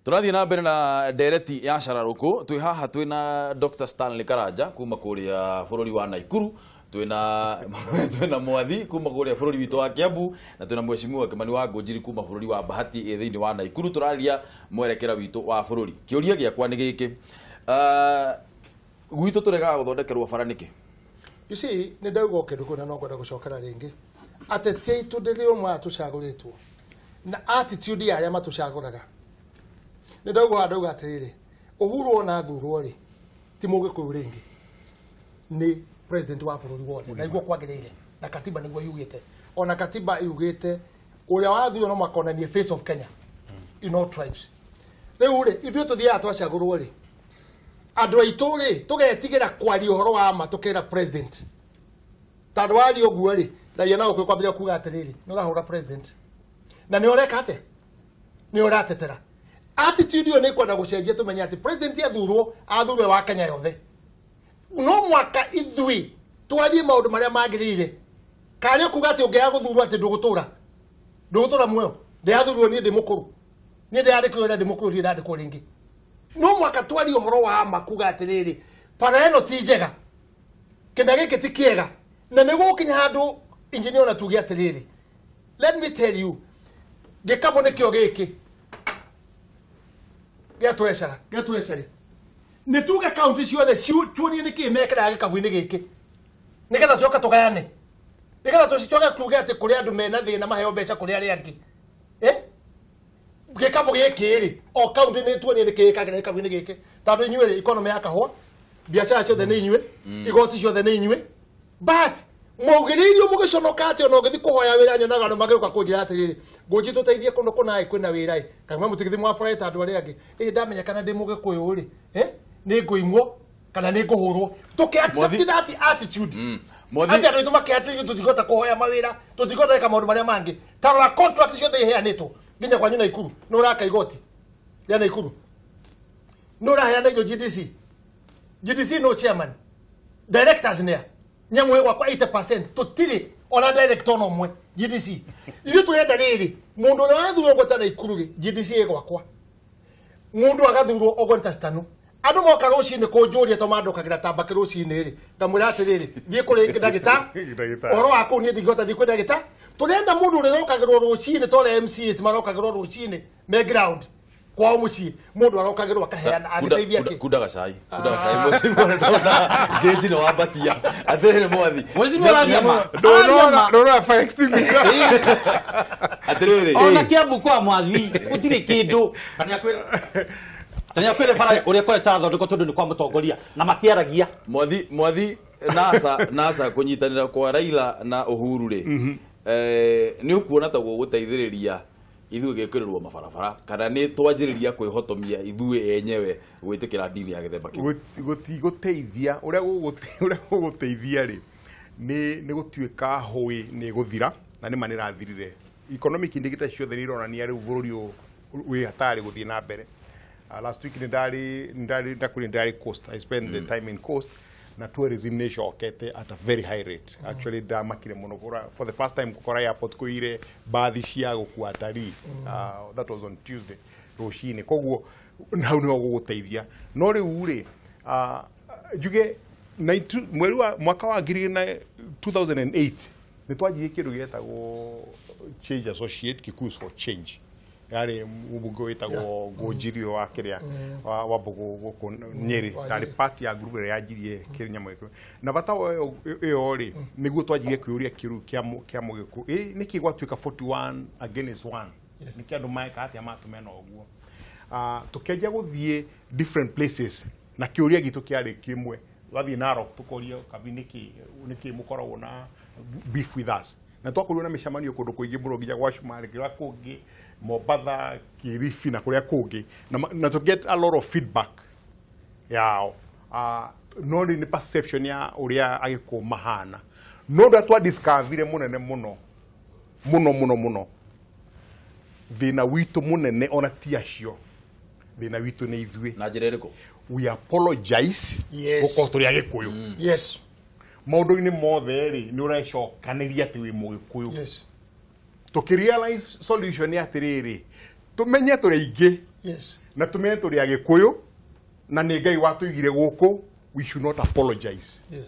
Tũrathiĩ na mbere na ndereti ya cararũkũ. Twĩ haha twĩna Dr. Stanley Karanja kuma kũrĩa bũrũri wa Naikuru, twĩna Mwathi kuma kũrĩa bũrũri witũ wa Kiambu, na twĩna Mheshimiwa Kimani wa Ngũnjiri kuma bũrũri wa Bahati ĩ thĩinĩ wa Naikuru. Tũraria mwerekera witũ wa bũrũri. Kĩũria gĩakwa nĩ gĩkĩ, gwitũ tũregaga gũthondekerwo bara nĩkĩ? You see, nĩ ndauga o kĩndũ kũna no ngwenda gũcokera rĩngĩ. Ateti aitũ ndĩrĩ ũmwe aya tũcagũrĩtwo na attitude ya arĩa matũcagũraga. Nĩ ndauga ndauga atĩrĩrĩ, Uhuru ona athurwo rĩ, ti Mũgĩkũyũ rĩngĩ, nĩ president wa bũrũri wothe, na nĩguo kwagĩrĩire, na katiba nĩguo yugĩte. Ona katiba yugĩte ũrĩa wathurwo no makonanie face of Kenya in all tribes. Rĩu rĩ, ithuĩ tũthiaga twacagũrwo rĩ, andũ aitũ rĩ, tũgetigĩra kwaria ũhoro wa ma tũkera president. Tondũ waria ũguo rĩ, raia nao kwambĩrĩria kuga atĩrĩrĩ, nĩ ũrahũra president. Na nĩ ũreka atĩa? Nĩ ũratetera. Attitude ĩyo nĩ kwenda gũcenjia, tũmenye atĩ president athurwo, athurwo wa Kenya yothe. No mwaka ithuĩ twarie maũndũ marĩa magĩrĩire. Karĩ kuga atĩ ũngĩaga gũthurwo atĩ ndũgũtũra. Ndũgũtũra muoyo. Ndĩrathurwo niĩ ndĩ mũkũrũ. Niĩ ndĩrandĩkirwo rĩrĩa ndĩ mũkũrũ, niĩ ndandĩkwo rĩngĩ. No mwaka twarie ũhoro wa ma kuga atĩrĩrĩ, bara ĩno ti njega. Kĩndũ gĩkĩ ti kĩega. Na nĩ gũgũkinya handũ engineer ona tuge atĩrĩrĩ. Let me tell you, gĩkabũ nĩkĩo gĩkĩ. Gĩa treasury, gĩa treasury. Nĩ tuge kaunti ciothe tuonie nĩkĩ mekĩraga gĩkabũ-inĩ gĩkĩ. Nĩgetha tũcoke tũgayane. Nĩgetha tũcoke tuge atĩ kũrĩ andũ mena thĩna maheo mbeca kũrĩ arĩa angĩ. Gĩkabũ gĩkĩ rĩ, o kaunti nĩ tuonie nĩkĩ gĩkagĩra gĩkabũ-inĩ gĩkĩ. Tondũ inyuĩ rĩ, economy ya kahũa, biacara ciothe nĩ inyuĩ, igoti ciothe nĩ inyuĩ. But maugĩrĩirio mũgĩconoka atĩ ona ũngĩthiĩ kũhoya wĩra nyonaga andũ magĩũka kũnjĩra atĩrĩrĩ, Ngũnji tũteithie kũndũ kũna ĩ kwĩna wĩra ĩ, kana mũtigĩthiĩ mwa ta andũ arĩa angĩ. Ĩ ndamenya kana ndĩ Mũgĩkũyũ rĩ, nĩ ngũimwo kana nĩ ngũhũrwo. Tũkĩ accept that attitude. Atĩ andũ aitũ makĩ atĩ tũtingĩhota kũhoya mawĩra, tũtingĩhota gwĩka maũndũ marĩa mangĩ. Ta rora contract ciothe iheanĩtwo nginya kwanyu Naikuru, nĩ ũraka igoti rĩa Naikuru, nĩ ũraheana indo GDC. GDC no chairman, directors nĩa nyamũ ĩ gwakwa 80% tũtirĩ ona director no ũmwe GDC. Ithuĩ tũrenda rĩrĩ, mũndũ ũrĩa wathurwo gweta Naikuru rĩ, GDC ĩ gwakwa, mũndũ agathurwo oguo nĩ ta citano. Andũ moka rũcinĩ kũnjũria to mandũkagĩra ta mbakĩ rũcinĩ rĩ, ngamwĩra atĩrĩrĩ, thiĩ kũrĩ ndagĩta, ũhoro wa kũu niĩ ndingĩhota thiĩ kwĩ ndagĩta. Tũrenda mũndũ ũrĩa ũrokagĩrwo rũcinĩ ta ũrĩa MCAs marokagĩrwo rũcinĩ me ground kwao mũciĩ, mũndũ arokagĩrwo akaheana angĩteithia kĩ. Kunda gacai, kunda gacai, mheshimiwa ndona ngeji nĩ wambatia. Atĩrĩrĩ Mwathi. Mheshimiwa araria ma. Ndona fire extinguisher. Atĩrĩrĩ. Ona Kiambu kwa Mwathi gũtirĩ kĩndũ. Tania kwĩra bara ũrĩa koretwo athondekwo tondũ nĩ kwa mũtongoria na matiaragia. Mwathi NASA kũnyitanĩra kwa Raila na Uhuru rĩ, nĩ ũkuona ta gũgũteithĩrĩria ithuĩ gĩkĩrĩrwo mabarabara kana nĩ twanjĩrĩria kwĩhotomia ithuĩ enyewe gwĩtĩkĩra ndini ya gĩthemba kĩu? Gũtigũteithia. Ũrĩa gũgũteithia rĩ, nĩ gũtuĩka hũĩ nĩ gũthira, na nĩ ma nĩ ĩrathirire. Economic indicators ciothe nĩ ironania rĩu bũrũri ũyũ wĩ hatarĩ gũthiĩ na mbere. Last week nĩ ndarĩ Coast. I spent the time in Coast, na tourism nĩ ĩcokete at a very high rate. Actually ndamakire mũno for the first time gũkora airport kũire bathi cia gũkua atarii. That was on Tuesday rũcinĩ. Koguo hau nĩho gũgũteithia. No rĩu rĩ, njuge mweri wa mwaka wa ngiri na 2008 nĩ twanjirie kĩndũ gĩetagwo Change Associate, Kikuyus for Change. Yarĩ mũbunge wĩtagwo Ngũnjiri wa kĩrĩa wa Mbũgũ gũkũ Nyĩrĩ, tarĩ part ya group ĩrĩa yanjirie kĩnyamũ gĩkĩ. Na bata wa ĩyo rĩ, nĩguo twanjirie kwĩyũria kĩũria kĩa Mũgĩkũyũ, ĩ nĩkĩ gwatuĩka 41 against 1? Nĩkĩ andũ meka atĩa matũmena ũguo? Tũkĩanjia gũthiĩ different places na kĩũria gitũ kĩarĩ kĩmwe. Twathiĩ Narok tũkorio kabi nĩkĩ mũkoragwo na beef with us. Na twakorirwo na mĩcemanio kũndũ kũingĩ mũno nginya gwa Cumarĩ, kũrĩa kũngĩ, Mombatha, Kilifi na kũrĩa kũngĩ, na to get a lot of feedback yao. No rĩu nĩ perception ya ũrĩa Agĩkũyũ mahana. No ũrĩa twa discoverire mũnene mũno mũno mũno mũno, thĩna witũ mũnene ona ti acio, thĩna witũ nĩ ithuĩ. Na njĩra ĩrĩkũ? We apologize gũkorwo tũrĩ Agĩkũyũ. Maũndũ-inĩ mothe rĩ, nĩ ũrecokanĩria atĩ wĩ Mũgĩkũyũ. Tũkĩ realize solution nĩ atĩrĩrĩ, tũmenye tũrĩ aingĩ Yes. Na tũmenye tũrĩ Agĩkũyũ na nĩ Ngai watũigire gũkũ, we should not apologize. Yes.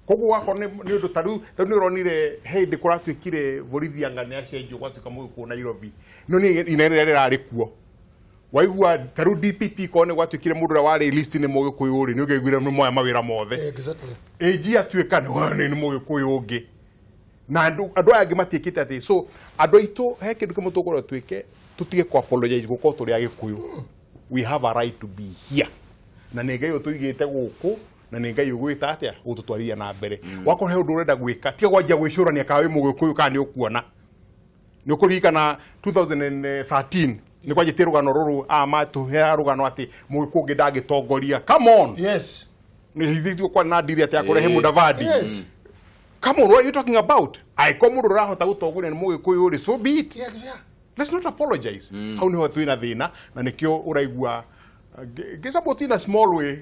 Koguo wakorwo nĩ ũndũ ta rĩu nĩ ũronire hĩndĩ kũratuĩkire borithi anga nĩ acenjio gwatuĩka mũgĩkũyũ Nairobi. No nĩ inene rĩrĩa rĩrarĩ kuo. Waigua ta rĩu DPP korwo nĩ gwatuĩkire mũndũ ũrĩa warĩ list nĩ mũgĩkũyũ rĩ, nĩ ũngĩaiguire nĩ moya mawĩra mothe. Exactly. AG atuĩka nĩ mũgĩkũyũ ũngĩ. Na andũ aya angĩ matiĩkĩte atĩ. So andũ aitũ he kĩndũ kĩmwe tũgũkorwo twĩke, tũtige kũ apologize gũkorwo tũrĩ Agĩkũyũ. We have a right to be here. Na nĩ Ngai ũtũigĩte gũkũ, na nĩ Ngai ũgwĩta atĩa gũtũtwarithia na mbere. Wakorwo he ũndũ ũrenda gwĩka, tiga kwanjia gwĩcũrania kana wĩ mũgĩkũyũ kana nĩ ũkuona. Nĩ ũkũririkana 2013 nĩ kwanjĩtie rũgano rũrũ matũheaga rũgano atĩ mũgĩkũyũ ũngĩ ndangĩtongoria. Come on. Yes. Nĩ hithithio kwa na ndiri atĩ akũrehe Mudavadi. Yes. Come on, what are you talking about? Angĩkorwo mũndũ ũrahota gũtongoria nĩ mũgĩkũyũ rĩ, so be it. Yeah, yeah. Let's not apologize. Hau niho twĩna thĩna na nĩkĩo ũraigua ngĩsupport in a small way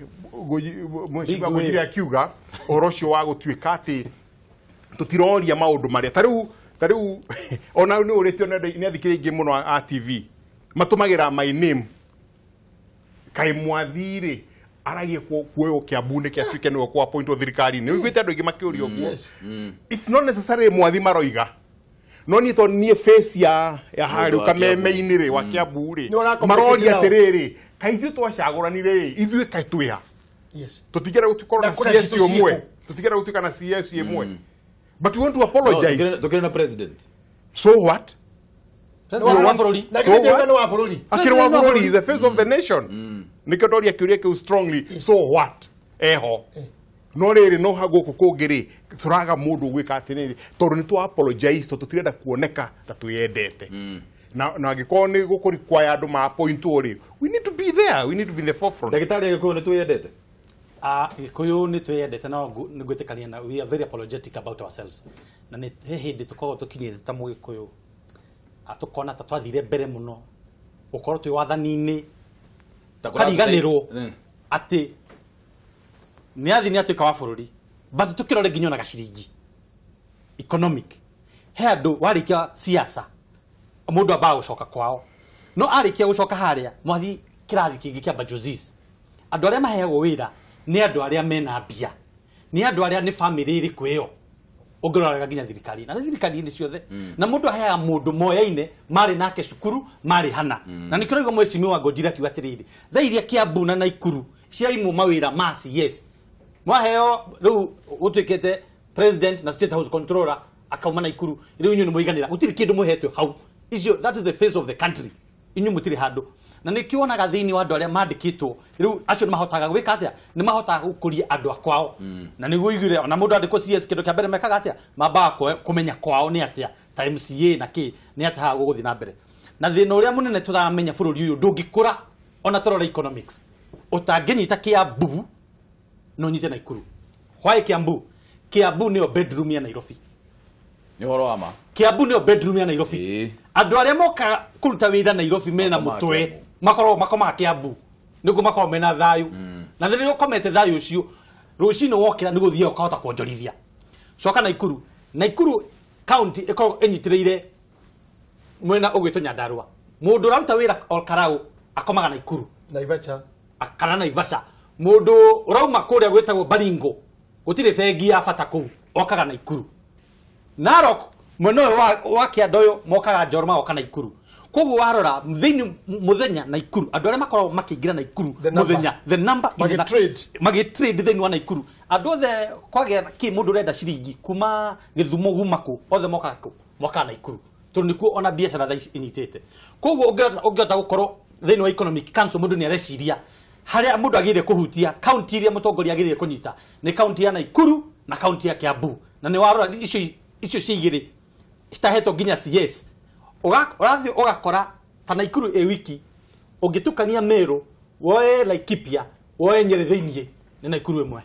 mheshimiwa Ngũnjiri akiuga ũhoro ũcio wa gũtuĩka atĩ tũtiroria maũndũ marĩa ta rĩu ona nĩ ũrĩtio nĩ athikĩrĩria aingĩ mũno a TV matũmagĩra my name kaĩ mwathi rĩ aragie kuoywo Kiambu nĩkĩ atuĩke nĩwe kũ appointwo thirikari-inĩ. Ũiguĩte andũ aingĩ makĩũria ũguo. It's not necessarily mwathi maroiga. No niĩ tondũ niĩ face ya harĩa kameme-inĩ rĩ wa Kiambu rĩ maroria atĩrĩrĩ kaĩ ithuĩ twacagũranire rĩ ithuĩ kaĩ twĩ ha. Yes. Tũtingĩenda gũkorwo na CS ũmwe, tũtingĩenda gũtuĩka na CS ĩmwe. But we want to apologize. Tũkĩrĩ na president. So what? President wa bũrũri. Na githĩ nĩ wa bũrũri. Akĩrĩ wa bũrũri, is the face of the nation. Nĩkĩo ndoria kĩũria kĩu strongly. So what? Eho. No rĩrĩ no gũkũ kũngĩ rĩ tũraga mũndũ gwĩka atĩrĩrĩ tondũ nĩ twa apologize tondũ tũtirenda kuoneka ta twĩyendete. Na angĩkorwo nĩ gũkũrequire andũ ma appointwo rĩ, we need to be there, we need to be in the forefront. Ndagĩtarĩ Agĩkũyũ nĩ twĩyendete? Gĩkũyũ nĩ twĩyendete na nĩ ngwĩtĩkania na we are very apologetic about ourselves. Na nĩ he hĩndĩ tũkoragwo tũkinyĩte ta mũgĩkũyũ tũkona ta twathire mbere mũno gũkorwo twĩ wathani-inĩ tũkariganĩrwo atĩ nĩ athi nĩ atuĩka wa bũrũri but tũkĩrore nginya ona gaciringi economic he andũ warĩkia siasa mũndũ ambaga gũcoka kwao no arĩkia gũcoka harĩa mwathi kĩrathi kĩngĩ kĩa Bajozis andũ arĩa maheagwo wĩra nĩ andũ arĩa mena mbia nĩ andũ arĩa nĩ family ĩrĩkũ ĩyo ũngĩroraga nginya thirikari na thirikari-inĩ ciothe na mũndũ aheaga mũndũ moyaine marĩ nake cukuru marĩ hana na nĩkĩo raigua mheshimiwa Ngũnjiri akiuga atĩrĩrĩ thaa iria Kiambu na Naikuru ciraimwo mawĩra ma CS mwaheo rĩu ũtuĩkĩte president na state house controller akauma Naikuru rĩu inyuĩ nĩ mũiganĩra gũtirĩ kĩndũ mũhetwo hau icio that is the face of the country inyuĩ mũtirĩ handũ na nĩkĩo wonaga thĩinĩ wa andũ arĩa mandĩkĩtwo rĩu acio nĩ mahotaga gwĩka atĩa nĩ mahotaga gũkũria andũ a kwao na nĩguo ũiguire ona mũndũ andĩkwo CS kĩndũ kĩa mbere mekaga atĩa mambaga kũmenya kwao nĩ atĩa ta MCA na kĩ nĩ atĩa haha gũgũthiĩ na mbere na thĩna ũrĩa mũnene tũramenya bũrũri ũyũ ndũngĩkũra ona tũrora economics ũtangĩnyita Kiambu no nyite Naikuru. Why Kiambu? Kiambu nĩyo bedroom ya Nairobi. Nĩ ũhoro wa ma. Kiambu nĩyo bedroom ya Nairobi. Andũ arĩa mokaga kũruta wĩra Nairobi mena mũtwe makoragwo makomaga Kiambu nĩguo makoragwo mena thayũ na rĩrĩa ũkomete thayũ ũcio rũcinĩ wokĩra nĩ gũthiĩ ũkahota kuonjorithia. Coka Naikuru. Naikuru county ĩkoragwo ĩnyitĩrĩire mwena ũgwĩtwo Nyandarua. Mũndũ ũraruta wĩra Ol Kalou akomaga Naikuru. Naivasha. Kana Naivasha. Mũndũ ũrauma kũrĩa gwĩtagwo Baringo gũtirĩ bengi ya bata kũu okaga Naikuru. Narok mwena ũyũ wa kĩanda ũyũ mokaga Njoro magoka Naikuru. Koguo warora thĩinĩ mũthenya Naikuru andũ arĩa makoragwo makĩingĩra Naikuru mũthenya the number magĩtrade thĩinĩ wa Naikuru andũ othe kwagĩa kĩ mũndũ ũrenda ciringi kuma Gĩthumo kuma kũ othe mokaga kũ mokaga Naikuru tondũ nĩkuo ona biacara thaa ici inyitĩte. Koguo ũngĩhota gũkorwo thĩinĩ wa economic council mũndũ nĩ areciria harĩa mũndũ agĩrĩire kũhutia county iria mũtongoria agĩrĩire kũnyita nĩ county ya Naikuru na county ya Kiambu na nĩ warora icio cigĩrĩ citahetwo nginya CS ũrathiĩ ũgakora ta Naikuru ĩ wiki ũngĩtukania Meru woe Laikipia woe Nyeri thĩiniĩ nĩ Naikuru ĩmwe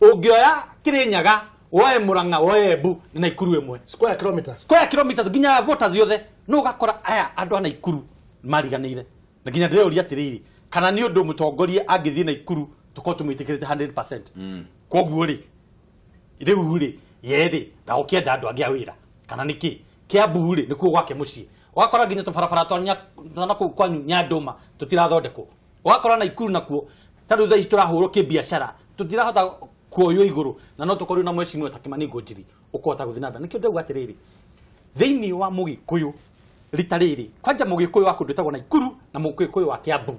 ũngĩoya Kirinyaga woe Murang'a woe Embu nĩ Naikuru ĩmwe square kilometers square kilometers nginya voters yothe no ũgakora aya andũ a Naikuru mariganĩire na nginya ndĩreũria atĩrĩrĩ kana nĩ ũndũ mũtongoria angĩthiĩ Naikuru tũkorwo tũmwĩtĩkĩrĩte 100% koguo rĩ rĩu rĩ yerĩ ndagũkĩenda andũ angĩ a wĩra kana nĩkĩ Kiambu rĩ nĩkuo gwake mũciĩ Ũgakora nginya tũbarabara twa nakũu kwanyu Nyandũma tũtirathondekwo. Ũgakora Naikuru nakuo ta rĩu thaa ici tũrahũrwo kĩbiacara tũtirahota kuoywo igũrũ na no tũkorirwo na mheshimiwa ta Kimani Ngunjiri ũkũhota gũthiĩ na mbere. Nĩkĩo ndauga atĩrĩrĩ, thĩinĩ wa mũgĩkũyũ rita rĩrĩ kwanja mũgĩkũyũ wa kũndũ ĩtagwo Naikuru na mũgĩkũyũ wa Kiambu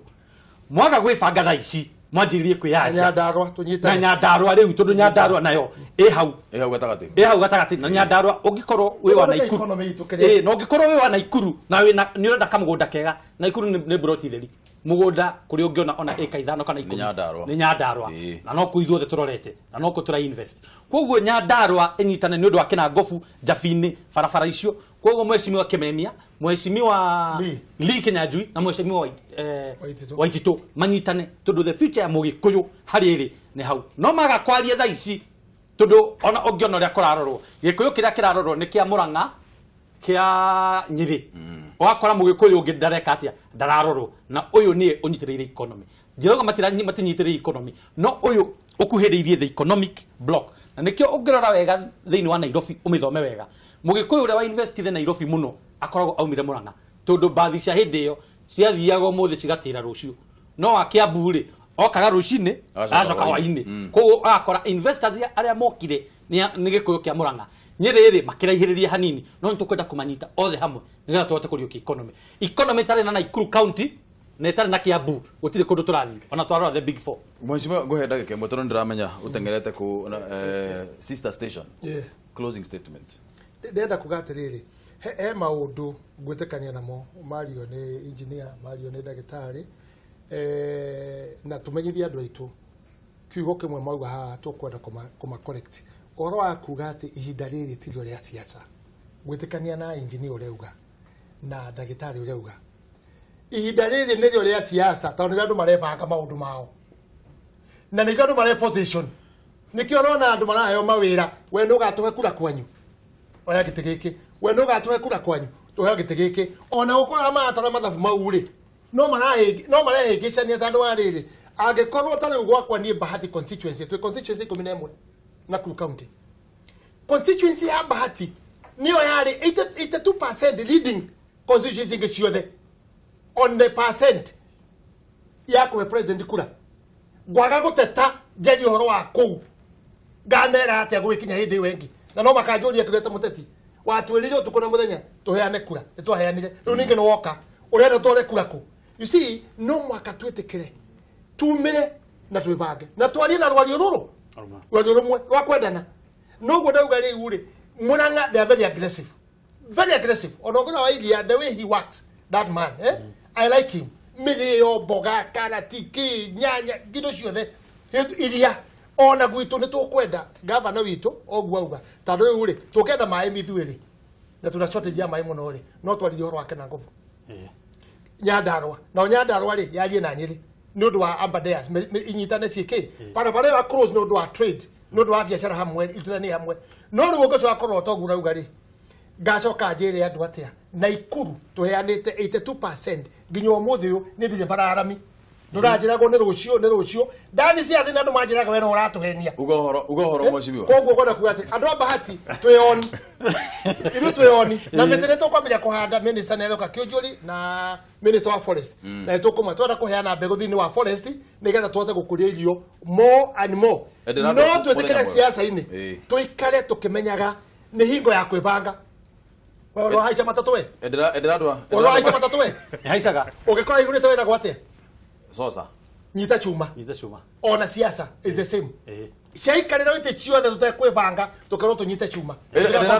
mwaga gwĩbanga thaa ici mwanjĩrĩrie kwĩyaria Nyandarua tũnyitane. Na Nyandarua rĩu tondũ Nyandarua nayo ĩ hau ĩ hau gatagatĩ, ĩ hau gatagatĩ. Na Nyandarua ũngĩkorwo wĩ wa Naikuru, ĩ na ũngĩkorwo wĩ wa Naikuru na wĩna nĩ ũrenda kamũgũnda kega, Naikuru nĩ mburoti theri mũgũnda kũrĩa ũngĩona ona ĩka 5 kana 10 nĩ Nyandarua, na no kũu ithuothe tũrorete na no kũ tũra invest. Koguo Nyandarua ĩnyitane nĩ ũndũ wa Kĩnangobu, Njabini, barabara icio. Koguo mheshimiwa Kimemia, mheshimiwa Lee Kinyanjui na mheshimiwa Waititũ manyitane tondũ the future ya mũgĩkũyũ harĩ ĩrĩ nĩ hau. No maga kwaria thaa ici tondũ ona ũngĩona ũrĩa kũrarorwo, gĩkũyũ kĩrĩa kĩrarorwo nĩ kĩa Mũrang'a, kĩa Nyĩrĩ. Ũgakora mũgĩkũyũ ũngĩ ndareka atĩa, ndararorwo, na ũyũ nĩye ũnyitĩrĩire economy. Njĩrauga matinyitĩrĩire economy, no ũyũ ũkuhĩrĩirie the economic block. Na nĩkĩo ũngĩrora wega thĩinĩ wa Nairobi ũmĩthome wega, mũgĩkũyũ ũrĩa wa investire Nairobi mũno akoragwo aumire Mũrang'a, tondũ mbathi cia hĩndĩ ĩyo ciathiaga ũmũthĩ cigatĩra rũciũ. No wa Kiambu rĩ okaga rũcinĩ agacoka hwainĩ. Koguo ũgakora investors arĩa mokire nĩ gĩkũyũ kĩa Mũrang'a. Nyĩrĩ rĩ makĩraihĩrĩria hanini, no nĩ tũkwenda kũmanyita othe hamwe nĩgetha tũhote kũriũkia economy. Economy ĩtarĩ na Naikuru county na ĩtarĩ na Kiambu gũtirĩ kũndũ tũrathiĩ, ona twarora the big four. Mheshimiwa, ngũhe ndagĩka ĩmwe tondũ nĩndĩramenya ũteng'erete kũ sister station. Closing statement. Ndĩrenda kuga atĩrĩrĩ, he maũndũ ngwĩtĩkania namo mario nĩ engineer, mario nĩ ndagĩtarĩ, na tũmenyithie andũ aitũ kiugo kĩmwe mauga haha tũkwenda kũma correct. Ũhoro wa kuga atĩ ihinda rĩrĩ ti rĩo rĩa siasa, ngwĩtĩkania na engineer ũrauga na ndagĩtarĩ ũrauga ihinda rĩrĩ nĩrĩo rĩa siasa, tondũ nĩrĩo andũ marebanga maũndũ mao na nĩkĩo andũ mare position. Nĩkĩo ũrona andũ maraheo mawĩra, we nĩ ũgatũhe kura kwanyu, oya gĩtĩ gĩkĩ, we nĩ ũgatũhe kura kwanyu, tũheo gĩtĩ gĩkĩ. Ona gũkorwo maratara mathabu mau rĩ, no marehĩngĩcania tondũ wa rĩrĩ, angĩkorwo ta rĩu gwakwa niĩ Bahati constituency, twĩ constituency 11 Nakuru county, constituency ya Bahati nĩyo yarĩ 82% leading constituency ingĩ ciothe on the percent ya kũhe president kura. Ngwaga gũteta njarie ũhoro wa kũu, ngamera atĩa gũgĩkinya hĩndĩ ĩyo ĩngĩ, na no makanjũria kĩrĩa ta mũteti watwĩrire ũtukũ na mũthenya tũheane kura, nĩtwaheanire, rĩu ningĩ nĩwoka ũrenda tware kura kũ? You see, no mwaka twĩtĩkĩre tumĩre na twĩbange na twarie na rwario rũrũ rwario rũmwe rwa kwendana. Noguo ndauga rĩu rĩ, Mũrang'a they are very aggressive, very aggressive. Ona ũngĩrora wa Iria, the way he works, that man, I like him. Mĩrĩo, mboga, karati, kĩ, nyanya, indo ciothe iria ona gwitũ nĩ tũkwenda gavana witũ ũguo auga, tondũ rĩu rĩ tũkenda maĩ mithuĩ rĩ, na tuna shortage ya maĩ mũno rĩ, no twaririe ũhoro wa Kĩnangobu Nyandarua. Nao Nyandarua rĩ yarie na Nyĩrĩ nĩ ũndũ wa Aberdares inyitane ciĩkĩ barabara ĩyo cross nĩ ũndũ wa trade, nĩ ũndũ wa biacara hamwe, itũthanie hamwe. No rĩu ũngĩcoka kũrora toguo ũrauga rĩ, ngacoka njĩre andũ atĩa, Naikuru tũheanĩte 82% nginya ũmũthĩ ũyũ nĩ ndirĩ mararami. Ndũranjĩragwo nĩ rũciũ, nĩ rũciũ ndathi ciathĩ na andũ manjĩraga we no ũratũhenia. Uga ũhoro mheshimiwa. Koguo ngwenda kuga atĩ andũ a Bahati twĩ on, ithuĩ twĩ on na mĩtĩ nĩ tũkwambĩrĩria kũhanda. Minister nĩ aroka Kĩũnjũri na minister wa forest, na nĩ tũkũmwe twenda kũheana mbegũ thĩinĩ wa forest nĩgetha tũhote gũkũria irio more and more. No twĩtĩkĩre siasa-inĩ tũikare tũkĩmenyaga nĩ hingo ya kwĩbanga. Wewe haica matatũ we? Endera Wewe haica matatũ we? Haicaga. Ũngĩkora igũrĩte wĩragwo atĩa? Sosa. Nyita chuma. Nyita chuma. Ona siasa is the same. Ciaikarĩra itĩ ciothe tũtekwĩbanga tũkerwo tũnyite chuma. Endera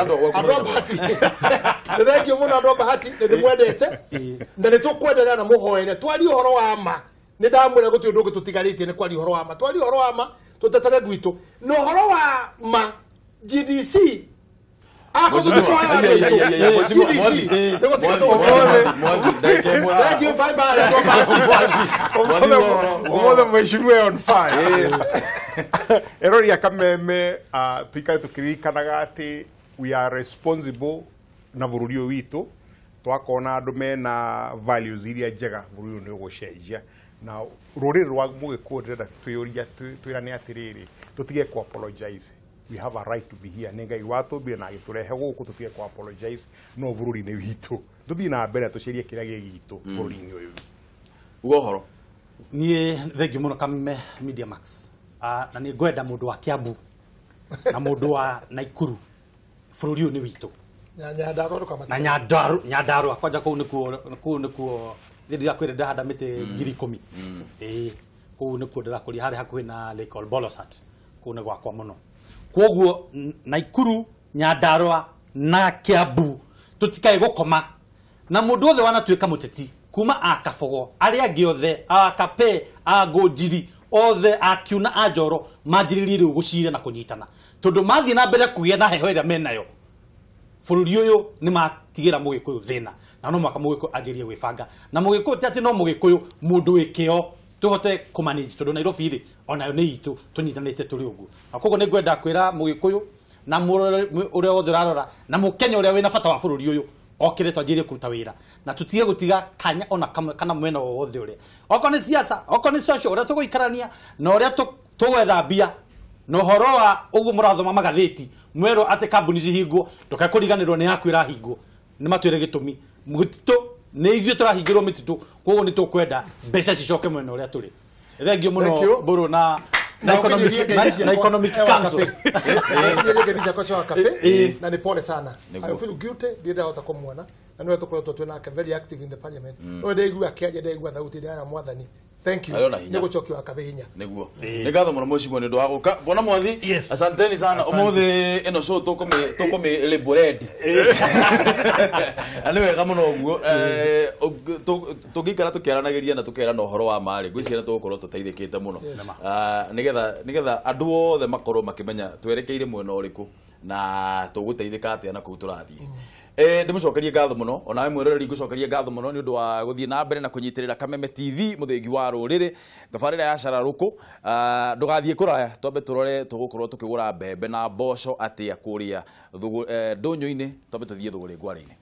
andũ a Bahati. Nĩ thengiũ mũno andũ a Bahati, nĩ ndĩmwendete na nĩ tũkwenderea na mũhoere twarie ũhoro wa ma. Nĩ ndamwĩra gũtirĩ ũndũ ũngĩ tũtigarĩtie nĩ kwaria ũhoro wa ma. Twarie ũhoro wa ma tũtetere gwitũ. Na ũhoro wa ma GDC Ũmũthĩ mheshimiwa on fire. Erori akameme tuikare tũkĩririkanaga atĩ we are responsible na bũrũri ũyũ witũ, twakona andũ mena values iria njega bũrũri ũyũ nĩ ũgũcenjia. Na rũrĩrĩ rwa mũgĩkũyũ ndĩrenda twĩyũria twĩrane atĩrĩrĩ, tũtige kũ apologize. We have a right to be here. Nĩ Ngai watũmbire na agĩtũrehe gũkũ tũtige kũ apologize no bũrũri-inĩ witũ. Tũthiĩ na mbere tũcarie kĩrĩa gĩ gitũ bũrũri-inĩ ũyũ. Uga ũhoro. Niĩ thengiũ mũno Kameme Media Max. Na nĩ ngwenda mũndũ wa Kiambu na mũndũ wa Naikuru bũrũri ũyũ nĩ witũ. Na Nyandarua kwanja kũu nĩkuo ndĩrakwĩra ndahanda mĩtĩ 10,000. Ĩĩ kũu nĩkuo ndĩrakũria harĩa hakuhĩ na Lake Olbolosat kũu nĩ gwakwa mũno. Kwoguo Naikuru, Nyandarua na Kiambu tũtikae gũkoma na mũndũ wothe wanatuĩka mũteti kuma a Kabogo arĩa angĩ othe a Kape a Ngũnjiri othe a Kiuna a Njoro manjĩrĩrie rĩu gũcira na kũnyitana tondũ mathiĩ na mbere kũgĩa na heho ĩrĩa menayo bũrũri ũyũ nĩ matigĩra mũgĩkũyũ thĩna na no mwaka mũgĩkũyũ anjĩrie gwĩbanga na mũgĩkũyũ ti atĩ no mũgĩkũyũ mũndũ wĩ kĩo tũhote kũmanage tondũ Nairobi rĩ onayo nĩ itũ tũnyitanĩte tũrĩ ũguo na koguo nĩ ngwenda kwĩra mũgĩkũyũ na ũrĩa wothe ũrarora na mũkenya ũrĩa wĩna bata wa bũrũri ũyũ okire twanjĩrie kũruta wĩra na tũtige gũtiga kanya ona kamwe kana mwena wothe ũrĩa okorwo nĩ siasa okorwo nĩ social ũrĩa tũgũikarania na ũrĩa tũgwetha mbia na ũhoro wa ũguo mũrathoma magathĩti mwerwo atĩ kambuni cihingwo ndũkae kũriganĩrwo nĩ yaku ĩrahingwo nĩ matwĩre gĩtũmi mũtitũ nĩ ithuĩ tũrahingĩrwo mĩtitũ koguo nĩ tũkwenda mbeca cicoke mwena ũrĩa tũrĩ. Thengiũ mũno Mbũrũ na Economic Council. Na ni pole sana. I feel guilty ndirahota kumuona na niwe tukoretwo twĩ nake very active in the parliament. No ndaigua akĩaria ndaigua thauti ya mwathani. Thank you. Nĩ gũcokio akabe hinya. Nĩguo. Nĩ ngatho mũno mheshimiwa nĩ ũndũ wa gũka. Bwana Mwathi, asanteni sana. Ũmũthĩ ĩno show tũkũmĩ label red. Na nĩ wega mũno ũguo. Tũngĩikara tũkĩaranagĩria na tũkerana ũhoro wa ma rĩ, ngwĩciria tũgũkorwo tũteithĩkĩte mũno. Nĩgetha andũ othe makorwo makĩmenya twerekeire mwena ũrĩkũ na tũgũteithĩka atĩa na kũu tũrathiĩ. Ndĩmũcokerie ngatho mũno onawe mwĩroreri ngũcokerie ngatho mũno nĩ ũndũ wa gũthiĩ na mbere na kũnyitĩrĩra Kameme TV mũthĩgi wa rũrĩrĩ tabarĩra ya Cara Rũkũ. Ndũgathiĩ kũraya twambe tũrore tũgũkorwo tũkĩgũra mbembe na mboco atĩa kũrĩa ndũnyũ-inĩ twambe tũthiĩ thũgũrĩ ngware-inĩ.